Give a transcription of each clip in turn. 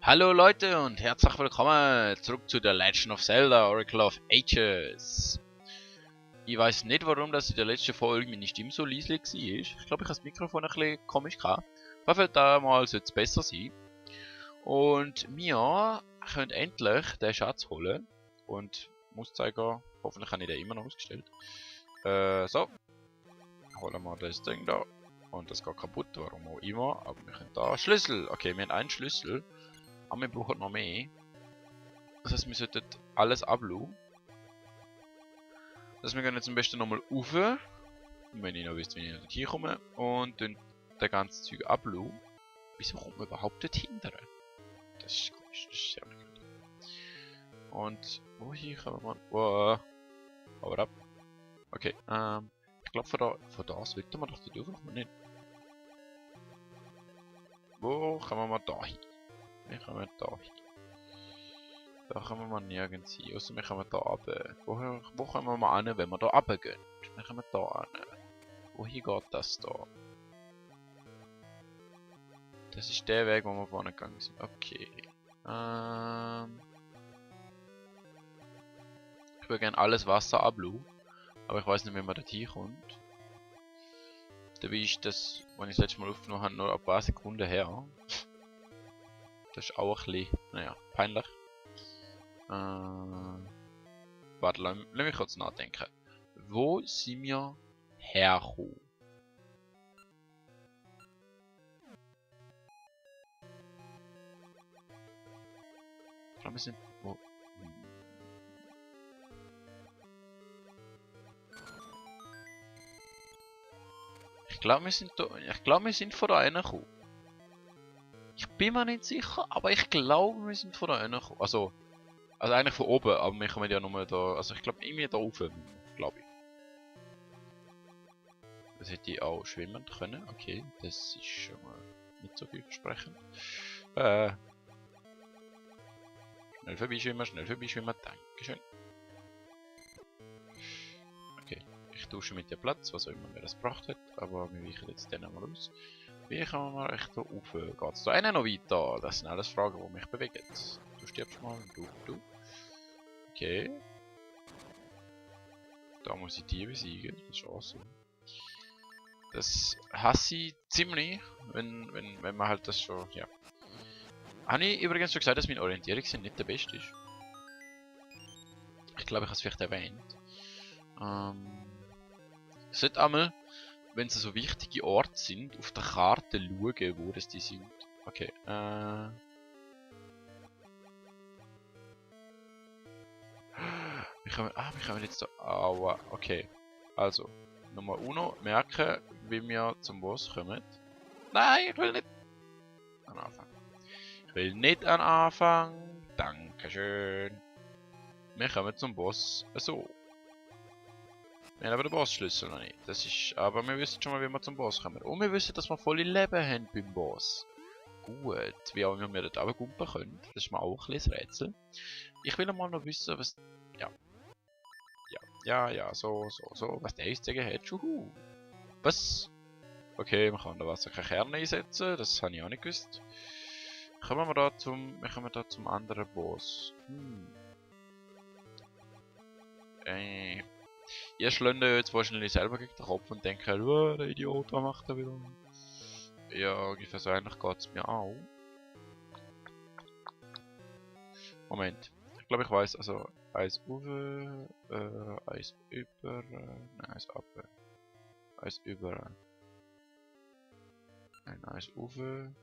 Hallo Leute und herzlich willkommen zurück zu The Legend of Zelda Oracle of Ages. Ich weiß nicht, warum das in der letzten Folge meine Stimme so leise war. Ich glaube, ich habe das Mikrofon ein bisschen komisch gehabt. Hoffentlich mal sollte es besser sein. Und wir können endlich den Schatz holen. Und Mauszeiger, hoffentlich habe ich den immer noch ausgestellt. So. Holen wir das Ding da. Und das geht kaputt, warum auch immer. Aber wir können da Schlüssel. Okay, wir haben einen Schlüssel. Aber wir brauchen noch mehr. Das heißt, wir sollten alles ablassen. Das heißt, wir gehen jetzt am besten nochmal rauf. Wenn ihr noch wisst, wie ich hier komme. Und dann das ganze Zeug ablassen. Wieso kommt man überhaupt dort hinten? Das ist komisch, das ist sehr merkwürdig. Und wohin können wir mal. Wow. Hau ab. Okay, ich glaube, von da sollten wir doch die Tür nicht. Wo kommen wir mal da hin? Wir kommen da hin. Da kommen wir mal nirgends hin, außer wir kommen da runter. Wo kommen wir mal hin, wenn wir da runtergehen? Wir kommen da hin. Wohin geht das da? Das ist der Weg, wo wir vorne gegangen sind. Okay. Ich würde gerne alles Wasser ablassen, aber ich weiß nicht, wie man da hinkommt. Dabei ist das, wenn ich das letzte Mal aufgenommen habe, nur ein paar Sekunden her. Das ist auch ein bisschen, naja, peinlich. Warte, lass mich kurz nachdenken. Wo sind wir hergekommen? Ich glaube, wir sind... Wo? Ich glaube, wir sind da... Ich glaube, wir sind von da gekommen. Ich bin mir nicht sicher, aber ich glaube, wir sind von da gekommen. Also eigentlich von oben, aber wir kommen ja nur da... Also ich glaube, irgendwie da rauf, glaube ich. Das hätte ich auch schwimmen können. Okay, das ist schon mal nicht so vielversprechend. Schnell vorbeischwimmen, dankeschön. Okay, ich tausche mit dem Platz, was auch immer mir das gebracht hat, aber wir weichen jetzt den einmal aus. Wie kann man echt da rauf? Geht es da einen noch weiter? Das sind alles Fragen, die mich bewegen. Du stirbst mal, du. Okay. Da muss ich die besiegen, das ist auch so. Das hasse ich ziemlich, wenn man halt das schon, ja. Habe ich übrigens schon gesagt, dass mein Orientierungssinn nicht der beste ist? Ich glaube, ich habe es vielleicht erwähnt. Ich sollte einmal, wenn es so wichtige Orte sind, auf der Karte schauen, wo das die sind. Okay, wir kommen jetzt da. Aua, okay. Also, Nummer 1, merken, wie wir zum Boss kommen. Nein, ich will nicht an Anfang. Ich will nicht an Anfang. Dankeschön. Wir kommen zum Boss. So. Wir haben aber den Bossschlüssel noch nicht. Das ist, aber wir wissen schon mal, wie wir zum Boss kommen. Und wir wissen, dass wir volle Leben haben beim Boss. Gut, wie auch immer wir dort runtergumpen können. Das ist mir auch ein bisschen Rätsel. Ich will mal noch wissen, was... Ja, so. Was der ist sagen hat. Schuhu. Was? Okay, man kann da Wasser keine Kerne einsetzen. Das habe ich auch nicht gewusst. Wir kommen da zum anderen Boss. Ihr schlönt jetzt wahrscheinlich selber gegen den Kopf und denkt, oh, der Idiot, was macht er wieder? Ja, ungefähr so ähnlich geht es mir auch. Moment. Ich glaube, ich weiß, also eins rauf, eins über, nein, eins ab, eins über, nein, eins rauf, wir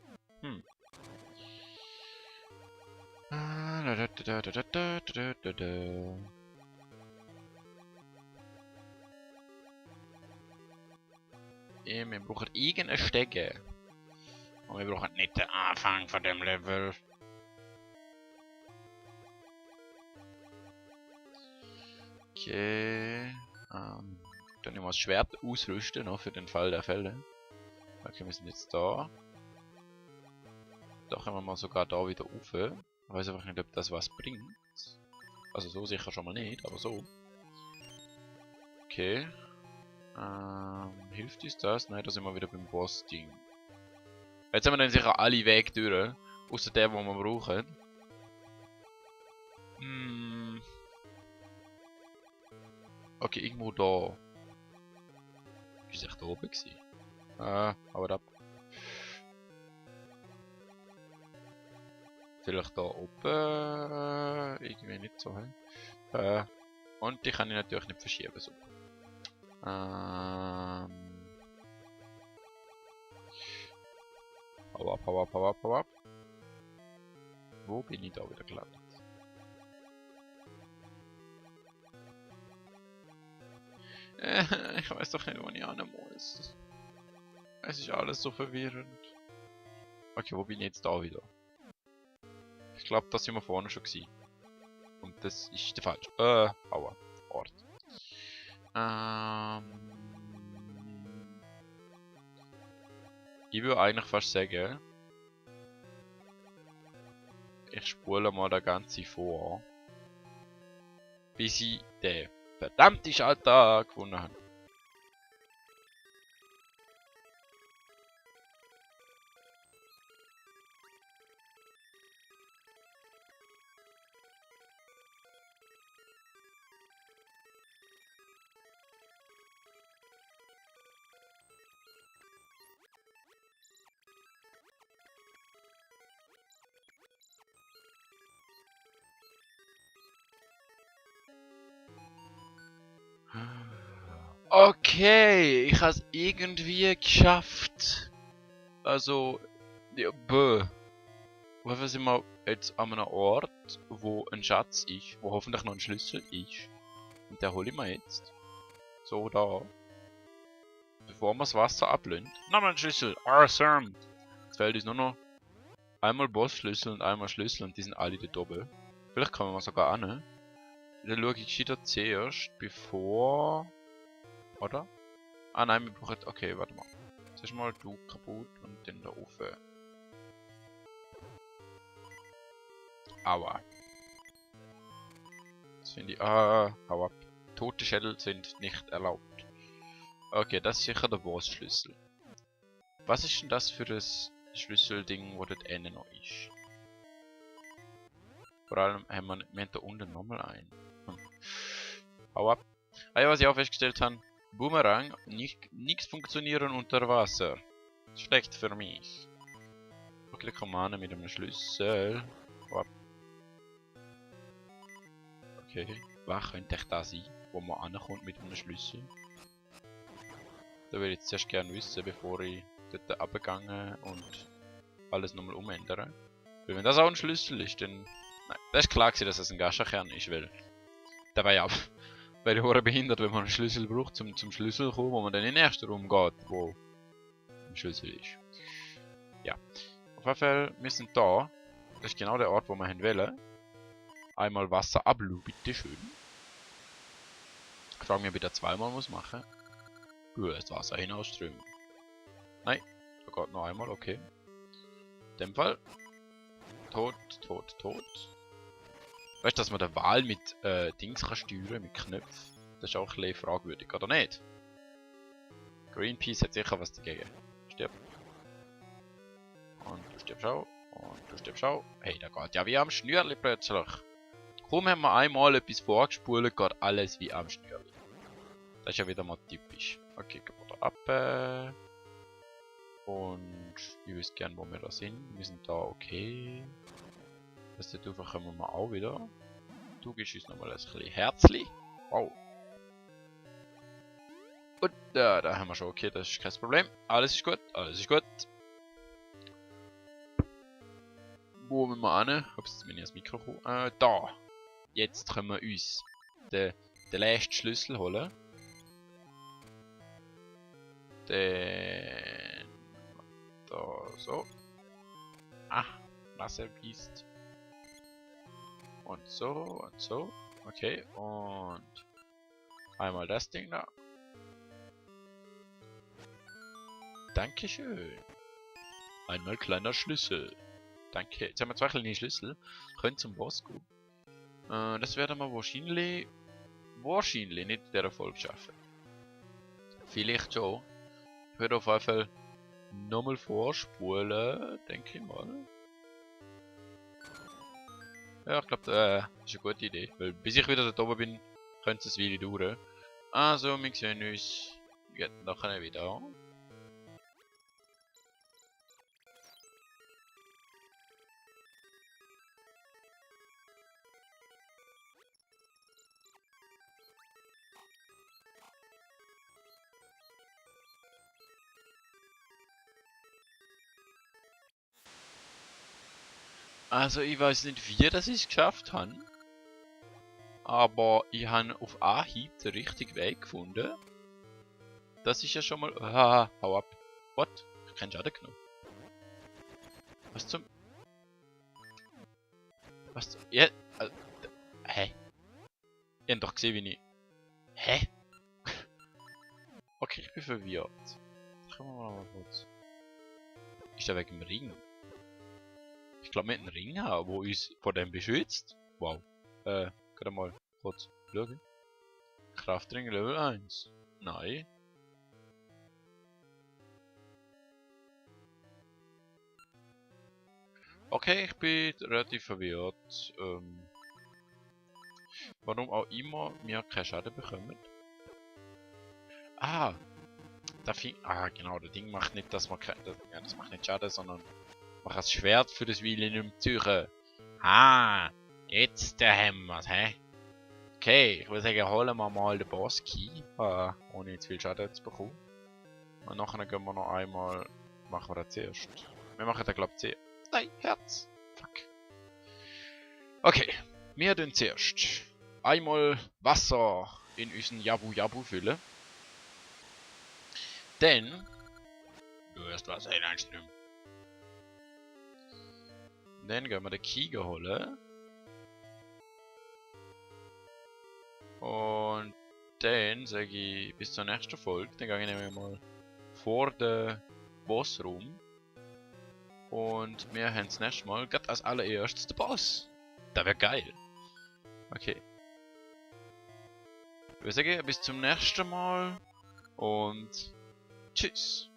brauchen irgendeine Stege. Und wir brauchen nicht den Anfang von dem Level. Okay. Dann nehmen wir das Schwert ausrüsten, noch für den Fall der Fälle. Okay, wir sind jetzt da. Da können wir mal sogar da wieder rauf. Ich weiß einfach nicht, ob das was bringt. Also so sicher schon mal nicht, aber so. Okay. Hilft uns das? Nein, da sind wir wieder beim Boss-Ding. Jetzt haben wir dann sicher alle Wege durch. Außer der, den wir brauchen. Hm. Okay, irgendwo da. Ist echt da oben gewesen? Aber da. Vielleicht da oben. Irgendwie nicht so. Und die kann ich natürlich nicht verschieben. So. Hau ab, hau ab, hau ab, hau ab. Wo bin ich da wieder gelandet? Ich weiß doch nicht, wo ich hin muss. Es ist alles so verwirrend. Okay, wo bin ich jetzt da wieder? Ich glaube, das sind wir vorne schon gewesen. Und das ist der falsche. Aua. Ort. Ich würde eigentlich fast sagen, ich spule mal das Ganze vor, bis ich den verdammten Schalter gewonnen habe. Okay, ich habe es irgendwie geschafft. Also, ja, Woher sind wir jetzt an einem Ort, wo ein Schatz ist, wo hoffentlich noch ein Schlüssel ist. Und den hole ich mir jetzt. So da. Bevor wir das Wasser ablehnt. Nochmal ein Schlüssel. Awesome. Jetzt fehlt uns nur noch einmal Bossschlüssel und einmal Schlüssel und die sind alle dort oben. Vielleicht kommen wir sogar an. Dann schaue ich wieder zuerst, bevor... Oder? Ah nein, wir brauchen... Okay, warte mal. Zuerst mal du kaputt und dann der Ofen. Aua. Das finde ich... hau ab. Tote Schädel sind nicht erlaubt. Okay, das ist sicher der Bossschlüssel. Was ist denn das für das Schlüsselding, wo dort Ende noch ist? Vor allem haben wir da unten nochmal einen. Hau ab. Ah ja, was ich auch festgestellt habe. Boomerang, nichts funktionieren unter Wasser. Schlecht für mich. Okay, komm an mit einem Schlüssel. Hau ab. Okay, was könnte ich da sein, wo man ankommt mit einem Schlüssel? Da würde ich jetzt zuerst gerne wissen, bevor ich dort abgegangen und alles nochmal umändere. Weil wenn das auch ein Schlüssel ist, dann... Nein, das ist klar gewesen, dass das ein Gaschakern ist, weil... Der war ja bei der Hure behindert, wenn man einen Schlüssel braucht, zum Schlüssel kommen, wo man dann in den ersten Raum geht, wo ein Schlüssel ist. Ja. Auf jeden Fall, wir sind da. Das ist genau der Ort, wo wir hin wollen. Einmal Wasser ablu, bitteschön. Ich frage mich, ob ich das zweimal muss machen. Gut, das Wasser hinausströmen. Nein, da geht noch einmal, okay. In dem Fall. Tot, tot, tot. Weißt du, dass man den Wal mit Dings kann steuern, mit Knöpfen? Das ist auch ein bisschen fragwürdig, oder nicht? Greenpeace hat sicher was dagegen. Stirb. Und du stirbst auch. Und du stirbst auch. Hey, da geht ja wie am Schnürli plötzlich. Kaum haben wir einmal etwas vorgespult, geht alles wie am Schnürli. Das ist ja wieder mal typisch. Okay, gehen wir da ab. Und ich wüsste gerne, wo wir da sind. Wir sind da, okay. Das dort rauf kommen wir auch wieder. Du gibst uns nochmal ein bisschen Herzli. Wow. Und da haben wir schon, okay, das ist kein Problem. Alles ist gut, alles ist gut. Wo müssen wir an? Ups, jetzt bin ich ans Mikro gekommen. Da. Jetzt können wir uns den letzten Schlüssel holen. Den... Da, so. Ah, Wasserbiest. Und so, und so. Okay, und... Einmal das Ding da. Dankeschön. Einmal kleiner Schlüssel. Danke. Jetzt haben wir zwei kleine Schlüssel. Können zum Boss gehen. Das werden wir wahrscheinlich nicht in dieser Folge schaffen. Vielleicht schon. Ich würde auf jeden Fall nochmal vorspulen, denke ich mal. Ja, ich glaube, das ist eine gute Idee. Weil bis ich wieder da oben bin, könnte es eine Weile dauern. Also, wir sehen uns nachher wieder. Also, ich weiß nicht, wie das ich es geschafft habe. Aber ich habe auf Anhieb den richtigen Weg gefunden. Das ist ja schon mal... Haha, hau ab. What? Ich hab keinen Schaden genommen. Was zum... Was zum... Ja... hä? Ihr habt doch gesehen, wie ich... Hä? Okay, ich bin verwirrt. Schauen wir mal kurz. Ist der wegen dem Ring? Ich glaube, wir haben einen Ring haben, der uns vor dem beschützt. Wow. Gerade mal kurz schauen. Kraftring Level 1. Nein. Okay, ich bin relativ verwirrt. Warum auch immer wir keinen Schaden bekommen. Ah, genau, das Ding macht nicht, dass man das macht nicht Schaden, sondern macht das Schwert für das Weile nicht mehr Züchen. Ah, jetzt haben wir es, hä? Okay, ich würde sagen, holen wir mal den Boss Key, ohne jetzt viel Schaden zu bekommen. Und nachher gehen wir noch einmal, machen wir das zuerst. Wir machen den, glaube ich, zuerst. Nein, Herz. Fuck. Okay, wir tun zuerst einmal Wasser in unseren Jabu Jabu füllen. Denn du wirst Wasser hineinströmen. Dann gehen wir den Key holen. Und dann sage ich bis zur nächsten Folge. Dann gehe ich nämlich mal vor den Boss rum. Und wir haben das nächste Mal gerade als allererstes den Boss. Das wäre geil. Okay. Ich würde sagen, bis zum nächsten Mal. Und tschüss.